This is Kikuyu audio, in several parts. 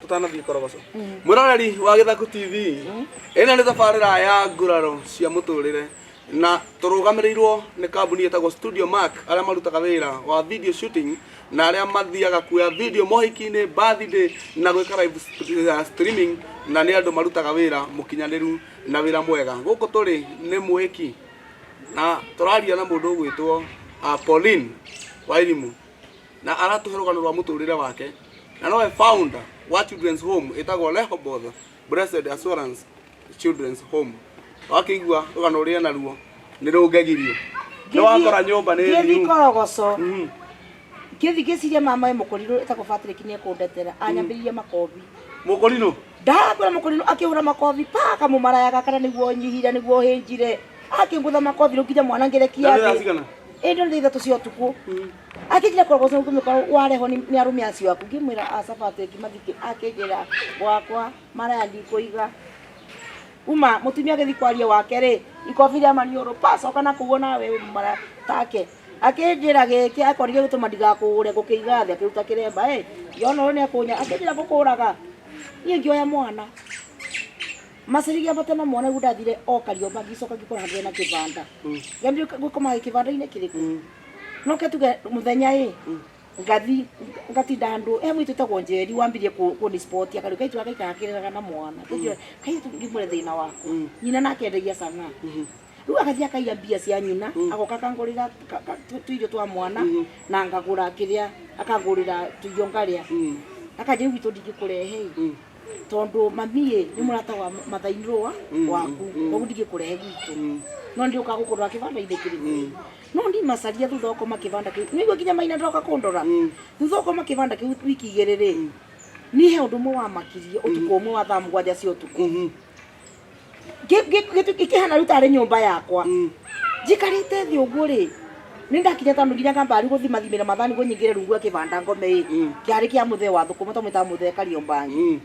Tũtanathiĩ korogoco. Mwĩroreri wa Gĩthaku TV, ĩno nĩ tabarĩra ya nguraro cia mũtũrĩre na tũrũgamĩrĩirwo nĩ kambuni ĩtagwo Studio Mark, arĩa marutaga wĩra wa video shooting na arĩa mathiaga kuoya video mohiki-inĩ, birthday na gwĩka live streaming, na nĩ andũ marutaga wĩra mũkinyanĩru na wĩra mwega. Gũkũ tũrĩ nĩ Mwĩki na tũraria na mũndũ ũgwĩtwo Pauline Wairimu, na aratũhe rũgano rwa mũtũrĩre wake, na nowe founder wa children's home ĩtagwo Rehoboth Blessed Assurance Children's Home. Wakĩigua rũgano rũrĩa naruo nĩ rũngegirio nĩ wakora nyũmba nĩ Ngĩthiĩ thiu. Korogoco, ngĩthiĩ ngĩciria mama ĩ mũkũrirũ ĩtagwo Patrick nĩ ekũndetera, anyambĩrĩirie makobi. Mũkũrinũ. Ndakwĩra mũkũrinũ akĩhũra makobi paka mũmaraya gakana nĩguo nyihire nĩguo hĩnjire, akĩngũtha makobi rĩu nginya mwana ngĩrekia Ndarĩ thaa thĩ. cigana? Ĩĩ nĩ 3 cia ũtukũ. Akĩnjĩra korogoco ngĩmũkora warehwo nĩ arũme acio aku, ngĩmwĩra aca Patrick mathikĩ, akĩnjĩra gwakwa maraya ndikũiga. Uma mũtumia agĩthiĩ kwaria wake rĩ, ikobi rĩa maniũrũ pa coka na kũu onawe wĩ mũmaraya take. Akĩnjĩra gĩkĩ akorire gĩtũma ndigakũgũre ngũkĩiga thĩ, akĩruta kĩremba ĩ ngĩona ũyũ nĩekũnya, akĩnjĩra ngũkũraga. Niĩ ngĩoya mwana maciri gĩambata na mwana nĩguo ndathire o Kariomba, ngĩcoka ngĩkora handũ hena kĩbanda. Ngĩambia gũkoma kĩbanda-inĩ kĩrĩkũ? No ke tuge mũthenya ĩ ngathi ngatinda handũ he mũirĩtu wĩtagwo Njeri wambirie kũni spot akarĩ kaitu agaikara akĩrĩraga na mwana. Ngĩnjĩra kaitu ngĩmwĩre thĩna wakwa. Nyina nake endagia cang'aa. Rĩu agathiĩ akaiya mbia cia nyina, agoka akangũrĩra tũirio twa mwana na ngagũra kĩrĩa akangũrĩra tũirio ngarĩa. Akanjĩra rĩu gwitũ ndingĩkũrehe ĩ, tondũ mami ĩ nĩ mũrata wa mathainirwo waku, koguo ndingĩkũrehe gwitũ. No nĩndĩũkaga gũkũrora kĩbanda-inĩ kĩrĩkũ. No ndimacaria thutha wa gũkoma kĩbanda kĩu. Nĩũigua nginya maina ndoka kũndora. Thutha wa gũkoma kĩbanda kĩu wiki 2 rĩ, niĩ he ũndũ ũmwe wamakirie ũtukũ ũmwe wa thaa 7 cia ũtukũ. Gĩkĩhana rĩu tarĩ nyũmba yakwa. Njikarĩte thĩ ũguo rĩ, nĩ ndakinya tondũ nginya ngamba rĩu gũthimathimĩra mathaa nĩguo nyingĩre rungu rwa kĩbanda ngome ĩ, kĩarĩ kĩa mũthee wa thũkũma twamwĩtaga mũthee Kariombangi.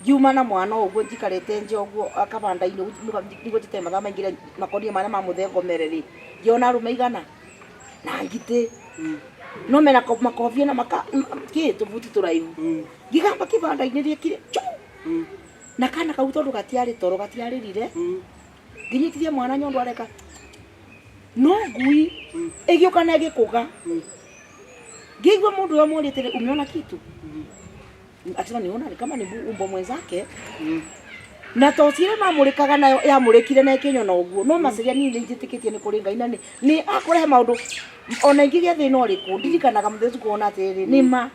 Ngiuma na mwana ũguo njikarĩte nja ũguo kabanda-inĩ ũguo nĩguo njĩte mathaa maingĩre makonia marĩa ma mũthee ngomere rĩ, ngĩona arũme igana na ngitĩ no mena makobia na maka kĩ tũbuti tũraihu. Ngĩgamba kĩbanda-inĩ rĩekire chu! Na kana kau tondũ gatiarĩ toro gatiarĩrire, ngĩnyitithia mwana nyondo areka no ngui ĩgĩũka na ĩgĩkũga. Ngĩigua mũndũ ũyũ amũria atĩrĩ, umeona kitu? Akisema niona ni kama ni umbo mwenzake. Na toci ĩrĩa mamũrĩkaga nayo yamũrĩkire na ĩkĩnyona ũguo, no macaria niĩ nĩ njĩtĩkĩtie nĩ kũrĩ Ngai na nĩ akũrehe maũndũ ona ingĩgĩa thĩna ũrĩkũ, ndirikanaga mũthenya ũcio ngona atĩrĩrĩ, nĩ ma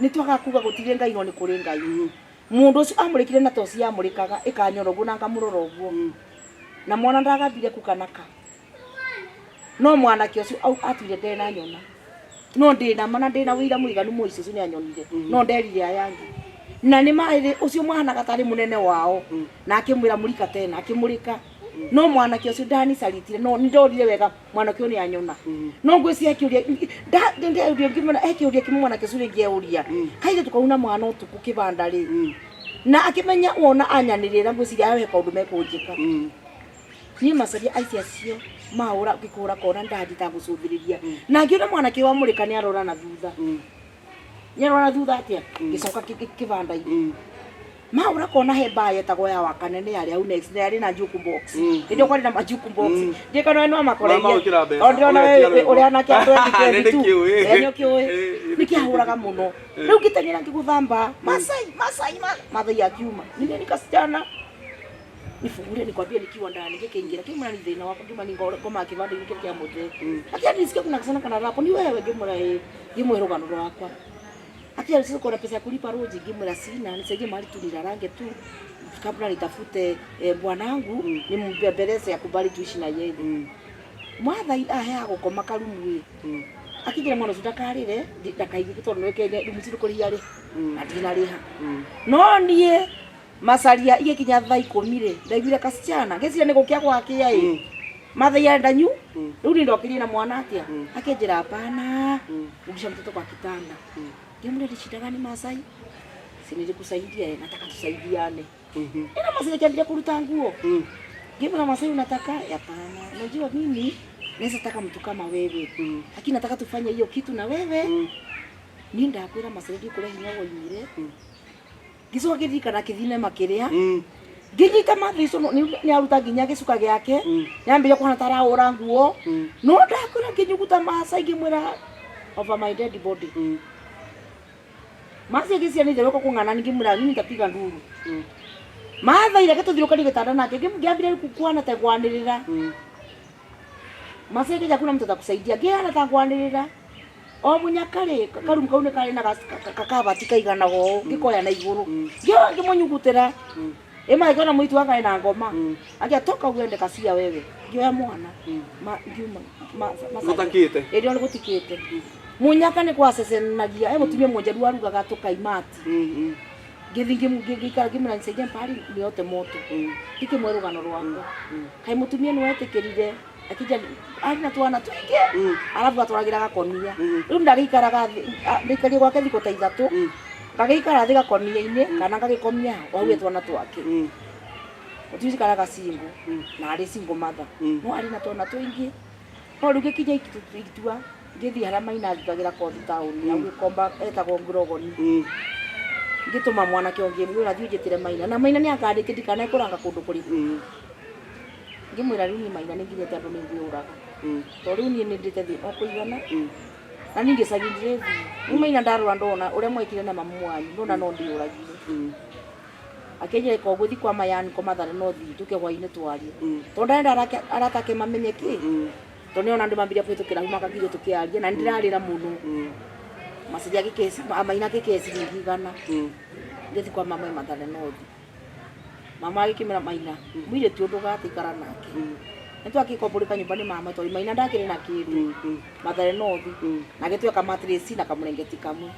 nĩ twagaga kuga gũtirĩ Ngai no nĩ kũrĩ Ngai. Mũndũ ũcio amũrĩkire na toci yamũrĩkaga ĩkanyona ũguo na ngamũrora ũguo. Na mwana ndagambire kukanaka. No mwanake ũcio atuire ndenanyona. No ndĩna ma na ndĩna ũira mũiganu mũici ũcio nĩanyonire. No nderire aya angĩ. Na nĩ marĩ ũcio mwahanaga tarĩ mũnene wao. Na akĩmwĩra mũrika tena akĩmũrĩka. No mwanake ũcio ndanicaritire no nĩndorire wega mwanake ũyũ nĩanyona. No ngwĩciria akĩũria ndeuria ngĩmwĩra he kĩũria kĩmwe mwanake ũcio rĩngĩ euria. Kairĩtu kau na mwana ũtukũ kĩbanda rĩ. Na akĩmenya wona anyanĩrĩra ngwĩciria aya he kaũndũ mekũnjĩka. Niĩ macaria aici acio mahũra ngĩkũhũra kona ndanjita gũcũthĩrĩria. Na ngĩona mwanake ũyũ amũrĩka nĩarora na thutha. Nĩarora na thutha atĩa? Ngĩcoka kĩbanda-inĩ. Mahũra kona he bar yetagwo ya Wakanene yarĩ hau next na yarĩ na juke box. Hĩndĩ ĩyo kwarĩ na ma juke box. Ndiũĩ kana we nĩwamakoreire. Mama gwĩkĩra mbeca, Tondũ ndĩrona we ũgetia rwĩmbo. ũrĩ anake a 2022. Nĩndĩkĩũĩ. Ĩĩ nĩũkĩũĩ. Ĩĩ, Nĩkĩahũraga mũno. Rĩu ngĩteng'era ngĩgũthamba. Masai, Masai, Mathai akiuma. Nini nikasichana. Nifungulie nikwambie nikiwa ndani ngĩkĩingĩra kĩmwĩra ni thĩna wakwa ngĩmwĩra ni ngoma kĩbanda-inĩ kĩrĩa kĩa mũthee. Akĩra nisikia kuna kasana kana rap ni wewe ngĩmwĩra ĩĩ ngĩmwĩra rũgano rwakwa. Akĩra sasa uko na pesa ya kulipa roji ngĩmwĩra sina nisaidie mahali tu nilalange tu kabla nitafute bwanangu nimbembeleze akubali tuishi na yeye. Mwathai aheaga gũkoma karumu ĩ akĩnjĩra mwana ũcio ndakarĩre ndakaigue tondũ nĩwe Kenya rumu ci ndũkũrĩhia rĩ na ndinarĩha. No niĩ macaria igĩkinya thaa 10 rĩ ndaiguire kasichana ngĩciria nĩ gũkĩa gwakĩa ĩ Mathai arenda nyu rĩu niĩ ndokĩrie na mwana atĩa akĩnjĩra hapana rudisha mtoto kwa kitanda ngĩmwĩra ni shida gani Masai si nilikusaidia eh, nataka tusaidiane ina Masai akĩambia kũruta nguo ngĩmwĩra Masai unataka hapana unajua mimi naweza taka mtu kama wewe lakini nataka tufanye hiyo kitu na wewe niĩ ndakwĩra Masai ndikũrĩa hinya woimire. Ngĩcoka ngĩririkana kĩthinema kĩrĩa ngĩnyita Matha icio nĩ aruta nginya gĩcuka gĩake, nĩambĩrĩria kũhana ta arahũra nguo, no ndakwĩra ngĩnyuguta Maasai ngĩmwĩra over my dead body. Maasai agĩciria nĩ itherũ kũng'ana, ngĩmwĩra mimi nitapiga nduru. Mathai reke tũthirũkanie gĩtanda nake, ngĩambĩrĩria kũhana ta ngwanĩrĩra. Maasai akĩnjĩra kuna mtu atakusaidia, ngĩhana ta ngwanĩrĩra. O mũnyaka rĩ, karumu kau nĩ karĩ na kakabati kaigana ũũ, ngĩkoya na igũrũ, ngĩoya ngĩmũnyugutĩra. Ĩma agĩkĩona mũirĩtu wake arĩ na ngoma, akĩra toka uende kacia wewe. Ngĩoya mwana, ngiuma Gũtakĩte. Ĩrĩ ona gũtikĩte. Mũnyaka nĩ gwacecenagia, he mũtumia mwonjeru warugaga tũkaimati. Ngĩthiĩ ngĩikara ngĩmwĩra nisaidie pahali niote moto. Ngĩkĩmwe rũgano rwakwa. Kaĩ mũtumia nĩ wetĩkĩrire, akĩnja arĩ na twana tũingĩ, arabu atwaragĩra gakonia. Rĩu ndagĩikaraga thĩ, ndaikarire gwake thikũ ta 3, ngagĩikara thĩ gakonia-inĩ kana ngagĩkomia ho hau twana twake. Mũtumia ũcio single, na arĩ single mother, no arĩ na twana tũingĩ. No rĩu ngĩkinya itua ngĩthiĩ harĩa Maina arutagĩra kothi taũni, hau Gĩkomba etagwo Ngurogoni. Ngĩtũma mwanake ũngĩ ngĩmwĩra thiĩ ũnjĩtĩre Maina, na Maina nĩ anganĩtie ndikanae kũranga kũndũ kũraihu. Ngĩmwĩra rĩu niĩ Maina nĩ nginyĩte andũ nĩ ngwĩyũraga, tondũ rĩu niĩ nĩ ndĩte thĩna o kũigana, na niĩ gĩcagi ndirĩthiĩ. Rĩu Maina ndarora ndona ũrĩa mwekire na mamu wanyu, ndona no ndĩyũragire. Akĩnjĩra ĩka ũguo, thiĩ kwa Mayani kwa Mathare no thiĩ njũke hwainĩ twarie. Tondũ ndarenda arata ake mamenye kĩ, tondũ nĩona andũ mambĩrĩria kũhĩtũkĩra hau makakĩigua tũkĩaria, na nĩndĩrarĩra mũno. Maciria Maina agĩkĩhe ciringi 100, ngĩthiĩ kwa mama Mathare no thiĩ. Mama agĩkĩmwĩra Maina, mũirĩtu ũyũ ndũgatikara nake. Nĩtwakĩkomboreka nyũmba nĩ mama tondũ Maina ndakĩrĩ na kĩndũ. Mathare no thiĩ. Na agĩtue kamatirĩci na kamũrengeti kamwe.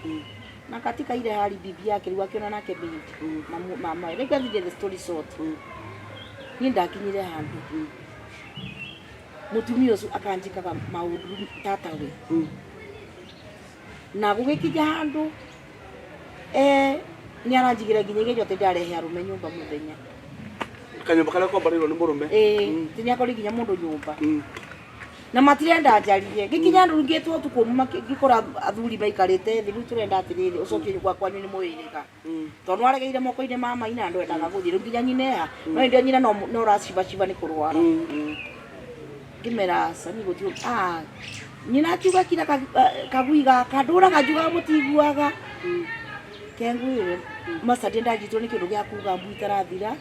Na katika ile hali bibi yake rĩu akĩona nake maid mama. Rĩu ngathire the story short. Niĩ ndakinyire handũ. Mũtumia ũcio akanjĩkaga maũndũ tatawe. Na gũgĩkinya handũ nĩ aranjigĩra nginya igerio atĩ ndarehe arũme nyũmba mũthenya. Kanyũmba karĩa kombanĩirwo nĩ mũrũme. Ĩĩ, nĩ akori nginya mũndũ nyũmba. Na matirenda njarie. Ngĩkinya handũ ngĩtwo ũtukũ ngĩkora athuri maikarĩte thĩ, rĩu tũrenda atĩrĩrĩ, ũcokie gwa kwanyu nĩ mũhĩrĩga. Tondũ nĩwaregeire moko-inĩ ma Maina ndwendaga gũthiĩ, rĩu nginya nyina eha. No hĩndĩ ĩyo nyina no ũracibaciba nĩ kũrwara. Ngĩmera aca niĩ gũtirĩ nyina akiuga kira kagui gaka, ndũraga njugaga mũtiguaga. Kengwĩre, Macaria ndanyitirwo nĩ kĩndũ gĩa kuga mbu itarathira.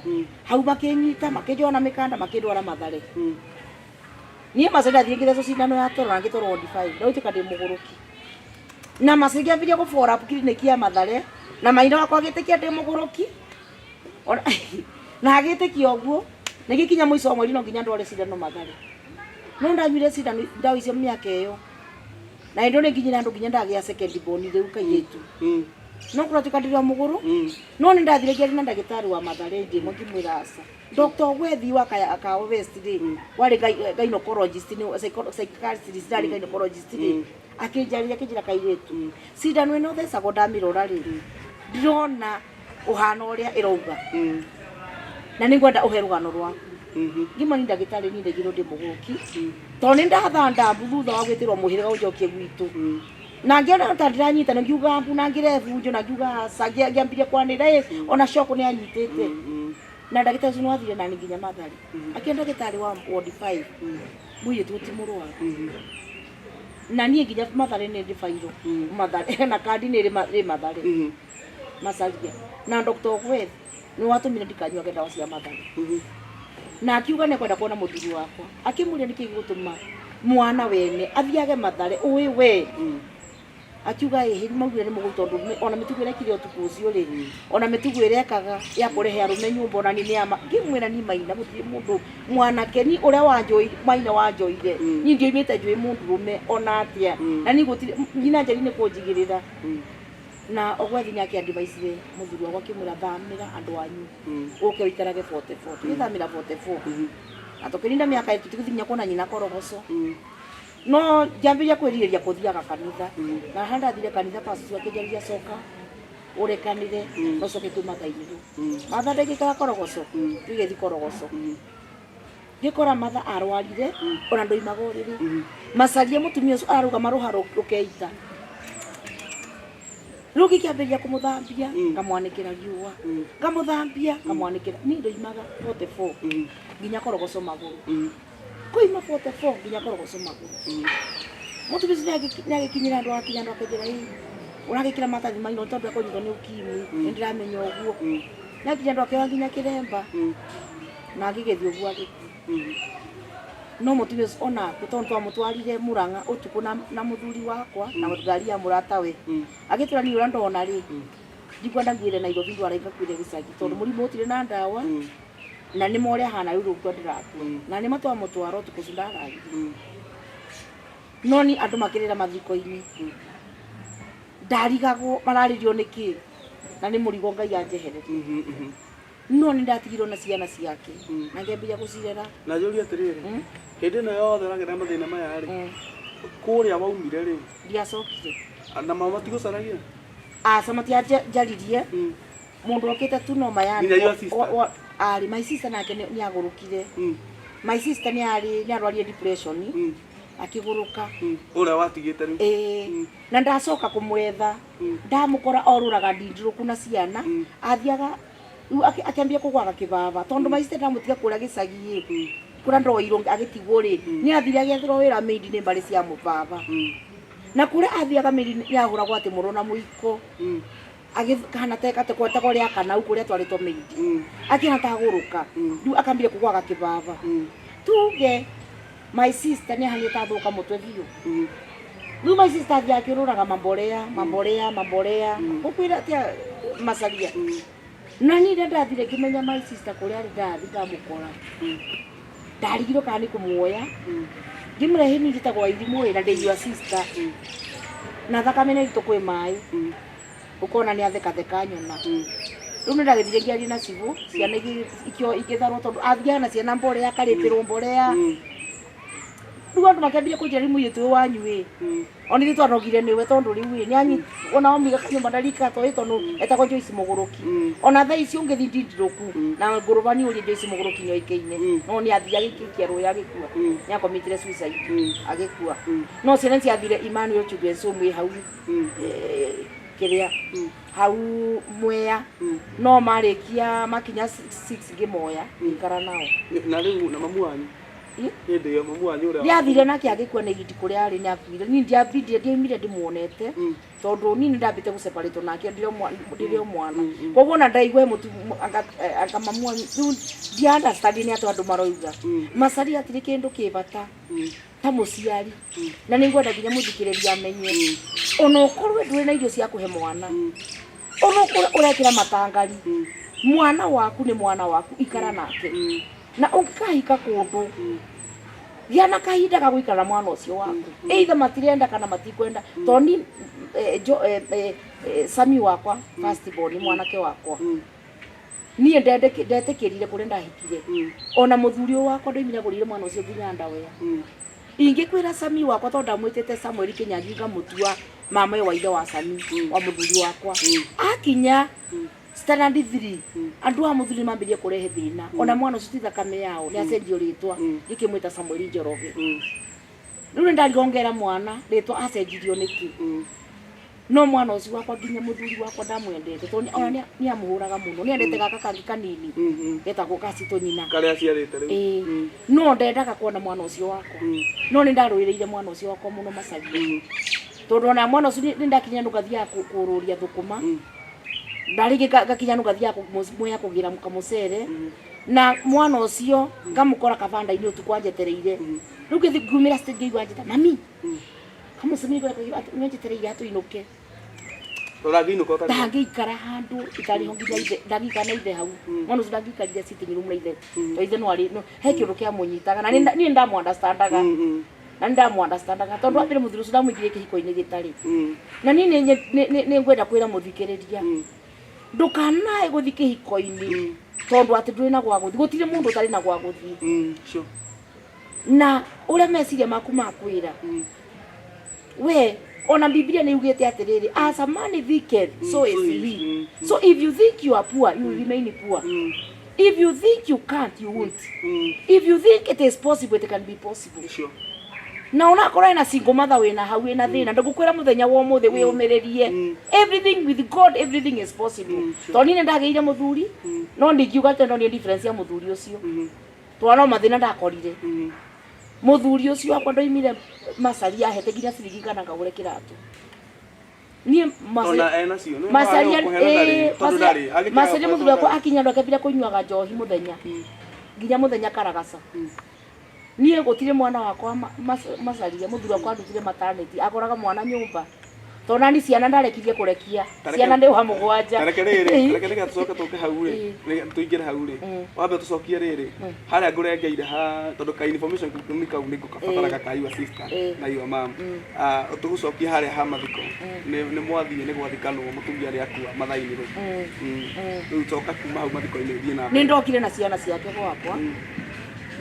Hau makĩnyita, makĩnjoha na mĩkanda, makĩndwara Mathare. Niĩ Macaria ndathiĩ ngĩthecwo cindano ya toro na ngĩtwarwo ward 5, na gũtuĩka ndĩ mũgũrũki. Na Macaria ngĩambĩrĩria gũ follow up clinic ya Mathare, na Maina wakwa agĩtĩkia ndĩ mũgũrũki. Na agĩtĩkia ũguo, na gĩkinya mũico wa mweri no nginya ndware cindano Mathare. No ndanyuire cindano ndawa icio mĩaka ĩyo. Na hĩndĩ ĩyo nĩ nginyire handũ nginya ndagĩa second born rĩu kairĩtu. No kũratuĩka ndĩrĩ o mũgũrũ, no nĩ ndathire ngĩaria na ndagĩtarĩ wa Mathare hĩndĩ ĩmwe ngĩmwĩra aca. Dr. Ogwethi wa Kawa West rĩ, warĩ gynecologist, nĩ psychiatrist, ndarĩ gynecologist rĩ, akĩnjarĩria akĩnjĩra kairĩtu, cindano ĩno thecagwo ndamĩrora rĩ, ndirona ũhana ũrĩa ĩrauga. Na nĩngwenda ũhe rũgano rwaku. Ngĩmwĩra niĩ ndagĩtarĩ niĩ ndaigirwo ndĩ mũgũrũki, tondũ nĩ ndathanda mbu thutha wa gwĩtĩrwo mũhĩrĩga ũnjokie gwitũ. Na ngĩona ta ndĩranyita, na ngiuga mbu na ngĩrebunjo na ngiuga aca, ngĩambirie kwanĩrĩra ĩ, ona shock nĩ anyitĩte. Na ndagĩtarĩ ũcio nĩwathire nani nginya Mathare. Akĩona ndagĩtarĩ wa ward 5, mũirĩtu ũyũ ti mũrwaru. Na niĩ nginya Mathare nĩ ndĩ bairũ. Mathare na kandi nĩ ĩrĩ Mathare. Macaria. Na Dr. Ogweth nĩ watũmire ndikanyuage ndawa cia Mathare. Na akiuga nĩ ekwenda kuona mũthuri wakwa. Akĩmũria nĩkĩ gĩgũtũma mwana wene athiage Mathare ũĩ we. Akiuga ĩhĩ maugire nĩ mũgũrũ tondũ ona mĩtugo ĩrĩa ekire ũtukũ ũcio rĩ, ona mĩtugo ĩrĩa ekaga ya kũrehe arũme nyũmba ona niĩ nĩ ya ma. Ngĩmwĩra niĩ Maina gũtirĩ mũndũ mwanake niĩ ũrĩa wanjũĩ Maina wanjũire niĩ ndioimĩte njũĩ mũndũrũme ona atĩa. Na niĩ gũtirĩ nyina Njeri nĩ kũnjigĩrĩra. Na Ogwethi nĩ akĩ advise mũthuri wakwa akĩmwĩra thamĩra andũ anyu ũke ũikarage 44. Tũgĩthamĩra 44. Na tũkĩrinda mĩaka ĩtatũ tũgĩthiĩ nginya kuona nyina Korogoco. No ngĩambĩrĩria kwĩrirĩria kũthiaga kanitha. Na harĩa ndathire kanitha pastor akĩnjarĩria coka ũrekanĩre na ũcoke kwĩ Matha Irigũ. Matha ndagĩikara Korogoco, tũgĩthiĩ Korogoco. Ngĩkora Matha arwarire ona ndoimaga ũrĩrĩ. Macaria mũtumia ũcio ararũgama rũharo rũkeita. Rĩu ngĩkĩambĩrĩria kũmũthambia, ngamwanĩkĩra riũa, ngamũthambia, ngamwanĩkĩra. Niĩ ndoimaga 44 nginya korogoco magũrũ, koima 44 nginya korogoco magũrũ. Mũtumia ũcio nĩagĩkinyĩra andũ, akinya andũ akanjĩra, ĩ ũragĩkĩra maratathi maino tondũ ekũnyitwo nĩ ukimwi, nĩ ndĩramenya ũguo. Nĩakinya andũ akĩoya nginya kĩremba na agĩgĩthiĩ ũguo agĩkua. No mũtumia ũcio onake tondũ twamũtwarire Murang'a ũtukũ na mũthuri wakwa na ngari ya mũratawe, agĩtwĩra niĩ ũrĩa ndona rĩ, ndikwenda nguĩre Nairobi, ndwara ngakuĩre gĩcagi tondũ mũrimũ ũtirĩ na ndawa na nĩ ma ũrĩa ahana rĩu rũkua ndĩrakua. Na nĩ ma twamũtwara ũtukũ ũcio ndararire. No ni andũ makĩrĩra mathiko-inĩ, ndarigagwo mararĩrio nĩkĩ na nĩ mũrigo Ngai anjehereria. No nĩ ndatigirwo na ciana ciake na ngĩambĩrĩria gũcirera. Na njũrie atĩrĩrĩ, hĩndĩ ĩno yothe ũragera mathĩna maya rĩ, kũrĩa waumire rĩ? Ndiacokire. Na mao matigũcaragia? Aca, matianjaririe. Mũndũ okĩte tu no mayani. Nginya your sister? Arĩ my sister nake nĩ agũrũkire. My sister nĩ arĩ nĩ arwarire depression, akĩgũrũka. Ũrĩa watigĩte rĩu? Ĩĩ, na ndacoka kũmwetha, ndamũkora orũraga ndindirũku na ciana. Athiaga rĩu akĩambia kũgwaga kĩbaba tondũ my sister ndamũtiga kũrĩa gĩcagi ĩ, kũrĩa ndoirwo agĩtigwo rĩ, nĩ athire agĩetherwo wĩra maid nĩ mbarĩ cia mũbaba. Na kũrĩa athiaga maid nĩ ahũragwo atĩ mũno na mũiko, agĩkahana ta rĩa kanau kũrĩa twarĩtwo maid, akĩhana ta agũrũka. Rĩu akambia kũgwaga kĩbaba. Tuge my sister nĩ ahanire ta athũka mũtwe biũ. Rĩu my sister athiaga akĩũrũraga mamborea, mamborea, mamborea, ngũkwĩra atĩa macaria. Na niĩ rĩrĩa ndathire ngĩmenya my sister kũrĩa arĩ, ndathi ndamũkora, ndarigirwo kana nĩ kũmuoya ngĩmũrehe. Niĩ njĩtagwo Wairimũ ĩ, na ndĩ your sister na thakame nĩ ritũ kwĩ maĩ. Ũkona nĩ athekatheka nyona. Rĩu nĩ ndagĩthire ngĩaria na cibũ, ciana igĩtharwo tondũ athiaga na ciana mborea, akarĩpĩrwo mborea. Rĩu andũ makĩambia kũnjĩra, rĩu mũirĩtu ũyũ wanyu ĩ, ona ithuĩ twanogire nĩwe tondũ rĩu ĩ nĩanyi ona wamũiga kanyũmba ndarika toĩ tondũ etagwo Joyce Mũgũrũki. Ona thaa ici ũngĩthiĩ ndindirũku na ngũrũbani ũrie Joyce Mũgũrũki nĩoĩkaine. No nĩ athire agĩkĩikia rũĩ agĩkua, nĩakomitire suicide agĩkua. No ciana ciathire Emmanuel Children's Home ĩ hau, kĩrĩa hau Mwea. No marĩkia makinya 6 ngĩmoya ngĩikara nao. Na rĩu na mamu wanyu? Ĩ? Hĩndĩ ĩyo mamu wanyu ũrĩa Nĩathire nake agĩkua nĩ igindi kũrĩa arĩ, nĩakuire. Niĩ ndiambindire, ndiaumire ndĩmuonete tondũ niĩ nĩndambĩte gũseparate nake ndĩrĩ o mwana. Koguo ona ndaigua he mũtu anga mamu wanyu rĩu ndia understand nĩ atĩ andũ maroiga macari hatirĩ kĩndũ kĩ bata ta mũciari. Na nĩ ngwenda nginya mũthikĩrĩria amenye, ona ũkorwo ndũrĩ na irio cia kũhe mwana, ona ũkorwo ũrekĩra matangari, mwana waku nĩ mwana waku, ikara nake. Na ũngĩkahika kũndũ, gĩa na kahinda ga gũikara na mwana ũcio waku, either matirenda kana matikwenda. Tondũ ni Sami wakwa first born, mwanake wakwa, niĩ ndetĩkĩrire kũrĩa ndahikire. Ona mũthuri ũyũ wakwa ndoimire agũrĩire mwana ũcio nginya ndawea. Ingĩkwĩra Sami wakwa, tondũ ndamwĩtĩte Samuel Kĩnyanjui, ngamũtua mama wa ithe wa Sami wa mũthuri wakwa, akinya standard 3 andũ a mũthuri nĩmambĩrĩrie kũrehe thĩna. Ona mwana ũcio ti thakame yao, nĩ acenjio rĩtwa, ngĩkĩmwĩta Samuel Njoroge. Rĩu nĩ ndarigongera mwana rĩtwa acenjirio nĩkĩ. No mwana ũcio wakwa nginya mũthuri wakwa ndamwendete tondũ ona nĩ amũhũraga mũno. Nĩ endete gaka kangĩ kanini getagwo Gacitũ nyina. Karĩa aciarĩte rĩu? Ĩĩ, no ndendaga kuona mwana ũcio wakwa. No nĩ ndarũĩrĩire mwana ũcio wakwa mũno macaria, tondũ ona mwana ũcio nĩ ndakinya nũ ngathiaga kũrũria thũkũma, ndarĩngĩ ngakinya nũ ngathiaga mwea kũgĩra kamũcere na mwana ũcio, ngamũkora kabanda-inĩ ũtukũ anjetereire. Rĩu ngĩthiĩ ngumĩra stage, ngĩigua anjĩta mami kamũcemia, nĩanjetereire atũinũke. Ũrangĩinũka ũtarĩ? Ndangĩikara handũ itarĩ ho nginya ithe, ndangĩikara na ithe hau. Mwana ũcio ndangĩikarire sitting room na ithe tondũ ithe no arĩ he kĩũndũ kĩamũnyitaga na niĩ nĩndamũ-understandaga na nĩndamũ-understandaga tondũ wa mbere mũthuri ũcio ndamũingĩrie kĩhiko-inĩ gĩtarĩ. Na niĩ nĩ ngwenda kwĩra mũthikĩrĩria, ndũkanae gũthiĩ kĩhiko-inĩ tondũ atĩ ndũrĩ na gwa gũthiĩ. Gũtirĩ mũndũ ũtarĩ na gwa gũthiĩ. Na ũrĩa meciria maku makwĩra we, ona Biblia nĩ yugĩte atĩrĩrĩ, "As a man thinketh, so is so is he." So if you think you are poor, you will remain poor. If you think you can't, you won't. If you think it is possible, it can be possible. Na onakorwo ena single mother wina hau wina thina, ndigukwira muthenya wa umuthi wiumiririe. Everything with God, everything is possible. To ni ndageire muthuri, no ndingiuga ati ndonire difference ya muthuri ucio, twana no mathina ndakorire. Muthuri ucio wakwa ndoimire Macari ahete nginya ciringi kana ngagure kiratu niĩ. Ona ena cio nĩ Macaria. kũheana ndarĩ, tondũ ndarĩ. Angĩkĩaga Macaria, muthuri wakwa kũheana. Akinya andũ akĩambire kũnyuaga njohi mũthenya nginya mũthenya karagaca. Niĩ gũtirĩ mwana wakwa Macaria mũthuri wakwa andutire maternity, agoraga mwana nyũmba, tondũ nani ciana ndarekirie kũrekia ciana ndĩ wa mũgwanja. Tareke rĩrĩ, tareke nĩgetha tũcoke tũke hau rĩ, nĩgetha tũingĩre hau rĩ, wambe tũcokie rĩrĩ harĩa ngũrengeire ha, tondũ ka information nĩ kau nĩ ngũkabataraga ka your sister na your mom. Ah, tũgũcokia harĩa ha mathiko, nĩ mwathiĩ nĩ gwathikanwo, mũtumia arĩa akua mathaa-inĩ rĩ. Rĩu coka kuma hau mathiko-inĩ ũthiĩ na Nĩ mbere. Ndokire na ciana ciake gwakwa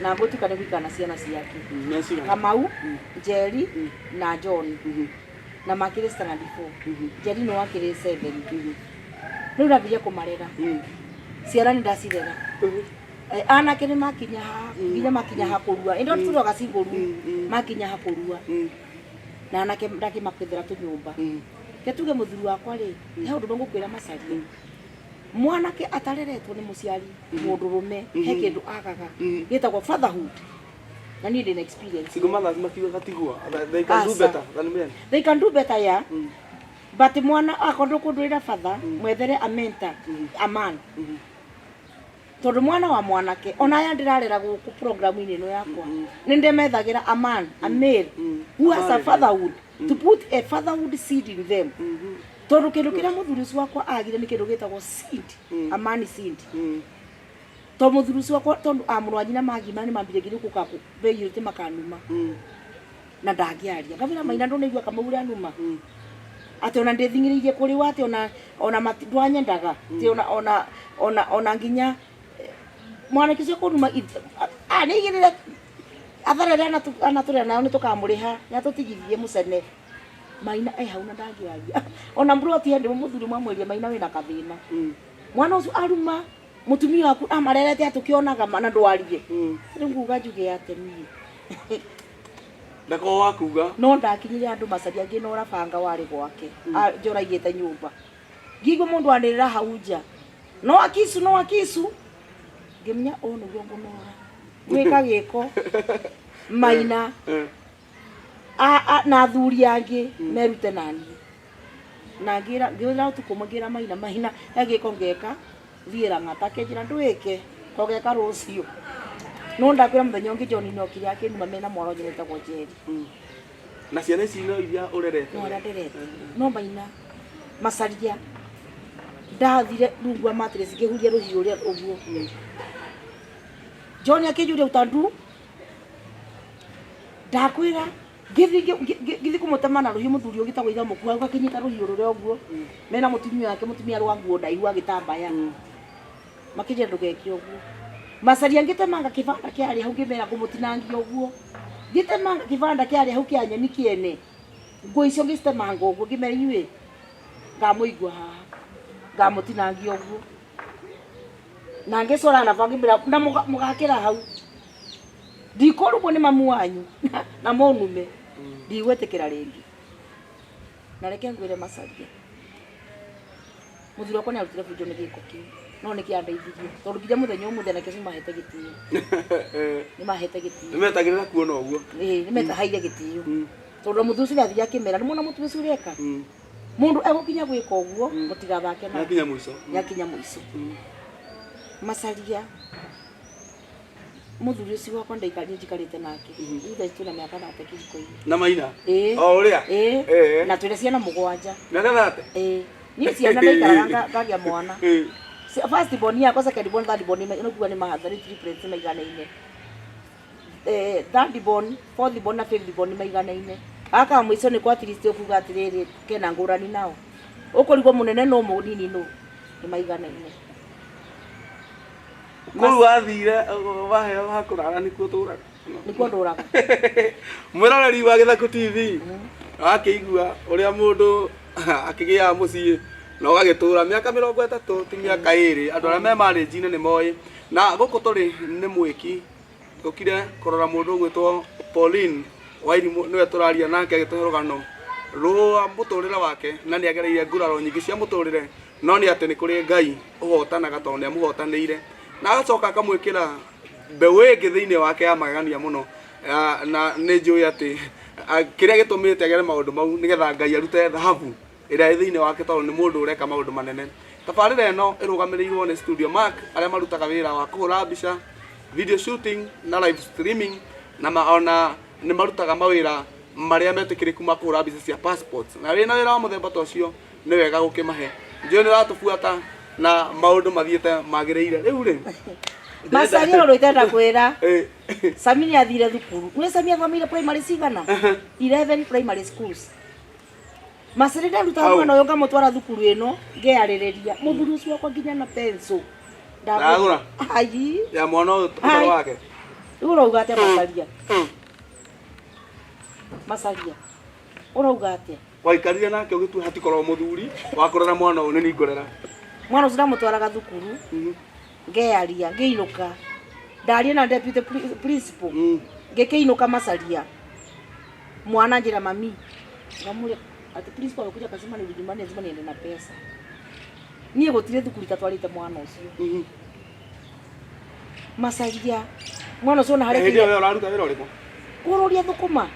na ngũtuĩka nĩ gũikara na ciana ciake. Nĩ cigana? Kamau, Njeri na John, na makĩrĩ standard 4, Njeri nĩ wakĩrĩ 7. Rĩu ndambirie kũmarera ciana, nĩ ndacirera. Anake nĩ makinya ha nginya makinya ha kũrua, ĩndo tũroga cingũru makinya ha kũrua, na anake ndakĩmakwethera tũnyũmba. Ke tuge mũthuri wakwa rĩ, he ũndũ ũmwe ngũkwĩra Macaria, mwanake atareretwo nĩ mũciari mũndũrũme, he kĩndũ agaga gĩtagwo fatherhood, na niĩ ndĩna experience. Single mothers makiuga gatigua they can do Aca. better than men. They can do better, yeah, but mwana akorwo ndũkũndwĩra batha, mwethere a mentor, a man, tondũ mwana wa mwanake ona aya ndĩrarera gũkũ programu-inĩ ĩno yakwa, nĩ ndĩmethagĩra a man, a male who has a fatherhood, to put a fatherhood seed in them, tondũ kĩndũ kĩrĩa mũthuri ũcio wakwa agire nĩ kĩndũ gĩtagwo seed, a man seed. To mũthuri ũcio wakwa, tondũ a mũrũ wa nyina magima nĩ mambirie nginya gũka beiyũrĩte makanuma na ndangĩaria, ngamwĩra, "Maina, ndũnaigua kamau ũrĩa numa, atĩ ona ndĩthing'ĩrĩirie kũrĩ we, atĩ ona ndwanyendaga, atĩ ona nginya mwanake ũcio kũnuma nĩ igĩrĩre atharere anatũrera nayo nĩ tũkamũrĩha nĩ atũtigithie mũcene." Maina e hau na ndangĩaria ona mburoti hĩndĩ mũthuri mwamwĩrie, "Maina, wĩna kathĩna, mwana ũcio aruma mũtumia waku amarerete atũkĩonaga na ndwarie." Rĩu nguga njuge atĩ niĩ Ndakorwo wa kuga. No ndakinyire andũ Macaria ngĩnora banga warĩ gwake. Njoraigĩte nyũmba, ngĩigua mũndũ anĩrĩra hau nja, "No akisu, no akisu!" Ngĩmenya ũũ nĩguo ngũnora gwĩka gĩko maina. Na athuri angĩ merute naniĩ, na ngĩra ngĩra ũtukũ ũmwe ngĩra Maina, "Maina, he gĩko ngeka thiĩ Rang'ata." Akĩnjĩra, "Ndwĩke, togeka rũciũ." No ndakwĩra mũthenya ũngĩ John nĩ okire akĩnuma mena mwana ũngĩ wĩtagwo Njeri. Na ciana ici no iria ũrerete? No arĩa nderete. No Maina, Macaria, ndathire rungu wa mattress ngĩhuria rũhiũ ũrĩa ũguo. John akĩnjũria, "Utandu?" Ndakwĩra ngĩthiĩ kũmũtema na rũhiũ. Mũthuri ũngĩ tagwo itha mũkua akĩnyita rũhiũ rũrĩa ũguo mena mũtumia wake, mũtumia rwa nguo ndaihu agĩtambaya, makĩnjĩra, "Ndũgeke ũguo, Macaria." Ngĩtemanga kĩbanda kĩarĩ hau, ngĩmera ngũmũtinangia ũguo. Ngĩtemanga kĩbanda kĩarĩ hau kĩa nyeni kĩene, nguo icio ngĩcitemanga ũguo, ngĩmera, "Inyuĩ ngamũigua haha, ngamũtinangia ũguo." Na ngĩcora na bangĩ na mũgakĩra hau, ndikũrumwo nĩ mamu wanyu na mũnume, ndigwĩtĩkĩra rĩngĩ. Na reke ngwĩre Macaria, mũthuri wakwa nĩ arutire bunjo nĩ gĩko kĩu, no nĩ kĩandeithirie, tondũ nginya mũthenya ũmũthĩ anake acio mahete gĩtĩo, nĩ mahete gĩtĩo. Nĩ metagĩrĩra kuona ũguo. Ĩĩ, nĩ metahaire gĩtĩo, tondũ mũthuri ũcio nĩathire akĩmera, nĩ mwana mũtumia ũcio ũreka mũndũ egũkinya gwĩka ũguo, mũtigathake nake. Nĩakinya mũico. Nĩakinya mũico. Macaria, mũthuri ũcio wakwa ndaikarire njikarĩte nake, rĩu thaa ici twĩna mĩaka 30 kĩhiko-inĩ. Na Maina? Ĩĩ. O ũrĩa? Ĩĩ. Na twĩna ciana mũgwanja. Mĩaka 30? Ĩĩ, niĩ ciana ndaikaraga ngagĩa mwana. First born yakwa, second born, third born, nĩ kuga nĩ mahatha nĩ triplets maiganaine. Third born, fourth born na fifth born maiganaine. Gaka mũico nĩ kwa at least ũkuga atĩrĩrĩ kena ngũrani nao, ũkũrigwo mũnene no mũnini no nĩ maiganaine. Kũu wathire waheo ha kũrara nĩkuo ũtũraga? Nĩkuo ndũraga. Mwĩroreri wa Gĩthaku TV, wakĩigua ũrĩa mũndũ akĩgĩaga mũciĩ na ũgagĩtũra mĩaka 30, ti mĩaka 2. Andũ arĩa me marriage-inĩ nĩ moĩ. Na gũkũ tũrĩ nĩ mwĩki tũkire kũrora mũndũ ũgwĩtwo Pauline. Wairimũ nĩwe tũraria nake agĩtũhe rũgano rwa mũtũrĩre wake na nĩ agereire nguraro nyingĩ cia mũtũrĩre no nĩ atĩ nĩ kũrĩ Ngai ũhotanaga tondũ nĩ amũhotanĩire na agacoka akamwĩkĩra mbeũ ĩngĩ thĩinĩ wake ya magegania mũno. Na nĩ njũĩ atĩ kĩrĩa gĩtũmĩte agere maũndũ mau nĩgetha Ngai arute thahabu ĩrĩa ĩ thĩinĩ wake tondũ nĩ mũndũ ũreka maũndũ manene. Tabarĩra ĩno ĩrũgamĩrĩirwo nĩ Studio Mark arĩa marutaga wĩra wa kũhũra mbica, video shooting na live streaming na ona nĩ marutaga mawĩra marĩa metĩkĩrĩku ma kũhũra mbica cia passports. Na wĩna wĩra wa mũthemba ta ũcio nĩ wega gũkĩmahe. Njũĩ nĩ ũratũbuata na maũndũ mathiĩte magĩrĩire. Rĩu rĩ, Macaria ũndũ itenda kwĩra. Sami nĩ athire thukuru. Nĩ Sami athomeire primary cigana? 11 primary schools. Macĩrĩ ndarutaga Hau. mwana ũyũ ngamũtwara thukuru ĩno ngeyarĩrĩria mũthuri ũcio wakwa nginya na pencil. Ndagũra? Ai. Ya mwana ũyũ Ai. ũtarĩ wake. Rĩu ũrauga atĩa Macaria? Macaria. Ũrauga atĩa? Waikarire nake ũgĩtua hatikorwo mũthuri wa kũrera mwana ũyũ nĩ niĩ ngũrera. Mwana ũcio ndamũtwaraga thukuru ngeyaria ngĩinũka ndaria na deputy principal ngĩkĩinũka Macaria mwana njĩra mami ngamũria ati principal amekuja akasema nirudi nyumbani lazima niende na pesa niĩ gũtirĩ thukuru itatwarĩte mwana ũcio Macaria mwana ũcio ona harĩa Hĩndĩ ĩyo we ũraruta wĩra ũrĩkũ? kũrũria thũkũma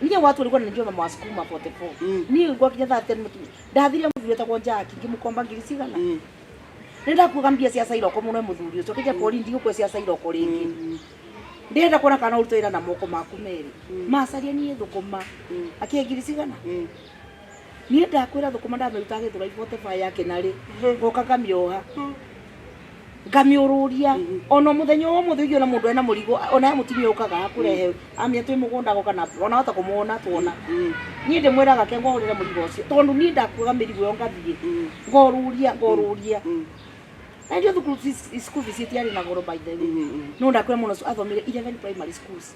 niĩ watu walikuwa wananijua mama wa sukuma 44 niĩ gwakinya thaa 10 mũtumia ndathire mũthuri etagwo Jack ngĩmũkomba ngiri cigana nĩ ndakuaga mbia cia cairoko mũno mũthuri ũcio kĩnja kori ndigũkua cia cairoko rĩngĩ ndĩrenda kuona kana ũrute wĩra na moko maku merĩ macaria niĩ thũkũma akĩhe ngiri cigana niĩ ndakwĩra thũkũma ndamĩruta gĩthũrai 45 yake narĩ ngoka ngamĩoha ngamĩũrũria ona mũthenya wa ũmũthĩ ũngĩona mũndũ ena mũrigo ona he mũtumia ũkaga akũrehe amenya twĩ mũgũnda agoka na ona hota kũmuona tuona niĩ ndĩmwĩraga ke ngũhũrĩre mũrigo ũcio tondũ niĩ ndakuaga mĩrigo ĩyo ngathiĩ ngorũria ngorũria na ndio thukuru fees school fees itiarĩ na goro by the way no ndakwĩra mũno ũcio athomire 11 primary schools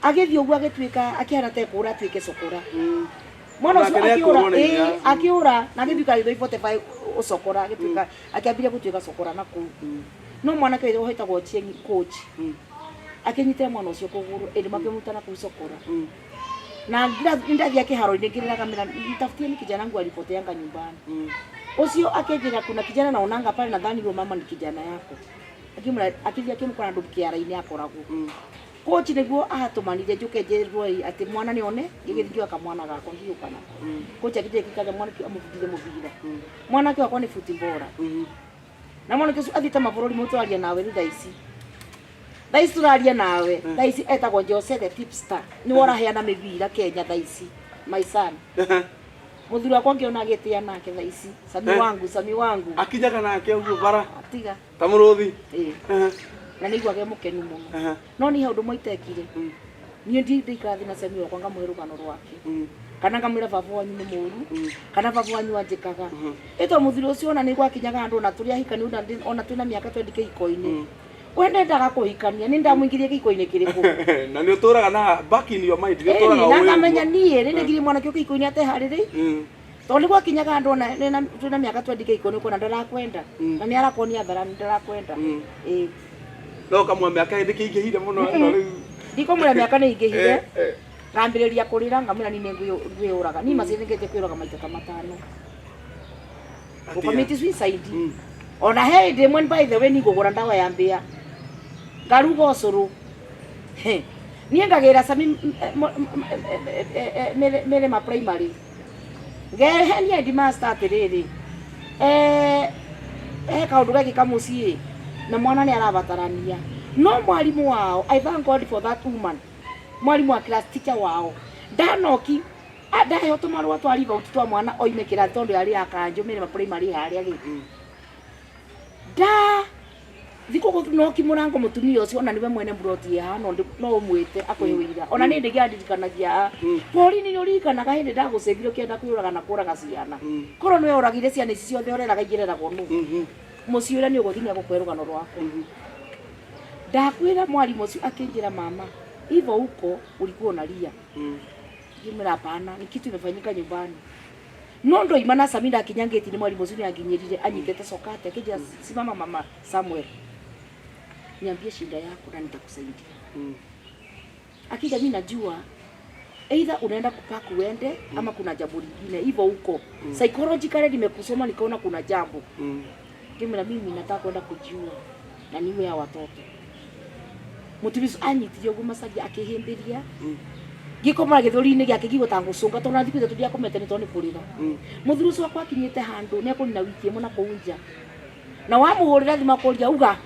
agĩthiĩ ũguo agĩtuĩka akĩhana ta ekũũra atuĩke cokora mwana ũcio Nake akĩũra nĩekũũrwo na ĩĩ, inya. akĩũra na agĩtuĩka agĩthiĩ 45 ũcokora agĩtuĩka akĩambĩrĩria gũtuĩka cokora na kũu no mwanake ũyũ wetagwo Ochieng coach akĩnyitĩra mwana ũcio kũgũrũ ĩndĩ makĩmuta na kũu cokora na ndathiĩ kĩharo-inĩ ngĩrĩraga mĩra nitafutie ni kijana wangu alipoteanga nyumbani ũcio akĩnjĩra kuna kijana naonanga pale nadhani huyo mama ni kijana yako akimwĩra akĩthiĩ akĩmũkora andũ kĩara-inĩ akoragwo coach nĩguo atũmanire njũke njĩrwo ĩ atĩ mwana nĩ one ngĩgĩthiĩ ngĩoya kamwana gakwa ngĩũka nako coach akĩnjĩra kikaja mwanake amũbundithie mũbira mwanake wakwa nĩ futi bora na mwanake ũcio athiĩte mabũrũri mau tũraria nawe rĩu thaa ici thaa ici tũraria nawe thaa ici etagwo Jose the tipster nĩwe ũraheana mĩbira Kenya thaa ici my son mũthuri wakwa ngĩona agĩtĩa nake thaa ici Sami wangu Sami wangu Akinyaga nake ũguo bara tiga ta mũrũthi. ĩĩ na nĩ iguaga e mũkenu mũno no niĩ he ũndũ ũmwe itekire niĩ ndikara thĩ na Sami wakwa ngamũhe rũgano rwake kana ngamwĩra baba wanyu nĩ mũru kana baba wanyu anjĩkaga ĩto mũthuri ũcio ona nĩ gwakinyaga andũ ona tũrĩ ahikani ona twĩna mĩaka 20 kĩhiko-inĩ we ndendaga kũhikania nĩ ndamũingĩrie kĩhiko-inĩ kĩrĩkũ Na nĩ ũtũraga na back in your mind nĩ Ĩni, ũtũraga na ũĩ ngamenya ũguo. niĩ nĩ ndĩngĩrie mwanake ũyũ kĩhiko-inĩ ateharĩrĩ tondũ nĩ gwakinyaga andũ ona twĩna mĩaka 20 kĩhiko-inĩ ũkona ndarakwenda na nĩ arakuonia tharani ndarakwenda ĩĩ No ũkamũhe mĩaka ĩndĩ kĩingĩhire mũno ĩno rĩu. ndikũmwĩra mĩaka nĩ ingĩhire ngambĩrĩria kũrĩra ngamwĩra niĩ nĩ ngwĩyũraga niĩ macini nĩngĩte kwĩyũraga maita ta matano Atia. gũcommit suicide ona he hĩndĩ ĩmwe by the way niĩ ngũgũra ndawa ya mbĩa ngaruga ũcũrũ He. niĩ ngagĩra Sami Mĩrĩma primary ngehenia headmaster atĩrĩrĩ he kaũndũ gekĩka mũciĩ na mwana nĩ arabatarania no mwarimũ wao I thank God for that woman mwarimũ wa class teacher wao ndanoki ndaheo tũmarũa twa leave out twa mwana oime kĩrathi tondũ yarĩ ya kanjũ Mĩrĩma primary harĩa rĩ nda thikũ gũnoki mũrango mũtumia ũcio ona nĩwe mwene mburoti haha no no ũmwĩte akũhe ũira ona nĩ ndĩgĩa ndirikanagia Pauline nĩ ũririkanaga hĩndĩ ndagũcĩngire ũkĩenda kwĩyũraga na kũraga ciana korwo nĩwe ũragire ciana ici ciothe ũreraga igĩreragwo nũ mũciĩ ũrĩa nĩ ũgũthiĩ gũkũhe rũgano rwakwa ndakwĩra mwarimũ ũcio akĩnjĩra mama hivyo huko ulikuwa unalia ngĩmwĩra hapana ni kitu imefanyika nyumbani no ndoima na Sami ndakinya ngĩti-inĩ mwarimũ ũcio nĩ anginyĩrire anyitĩte cokate akĩnjĩra simama mama Samuel niambie shida yako na nitakusaidia akija mimi najua Either unaenda kupack uende ama kuna jambo lingine hivyo huko. Psychologically nimekusoma nikaona kuna jambo. Ngĩmwĩra mimi nataka kwenda kujiua na niwe ya watoto. Mũtumia ũcio anyitire ũguo macaria akĩhĩmbĩria. Ngĩkoma gĩthũri-inĩ gĩake ngĩigua ta ngũcũnga tondũ na thikũ ithatũ ndiakomete nĩ tondũ nĩ kũrĩra. Mũthuri ũcio wakwa akinyĩte handũ nĩ ekũnina wiki ĩmwe na kũu nja. Na wamũhũrĩra thimũ akũria uga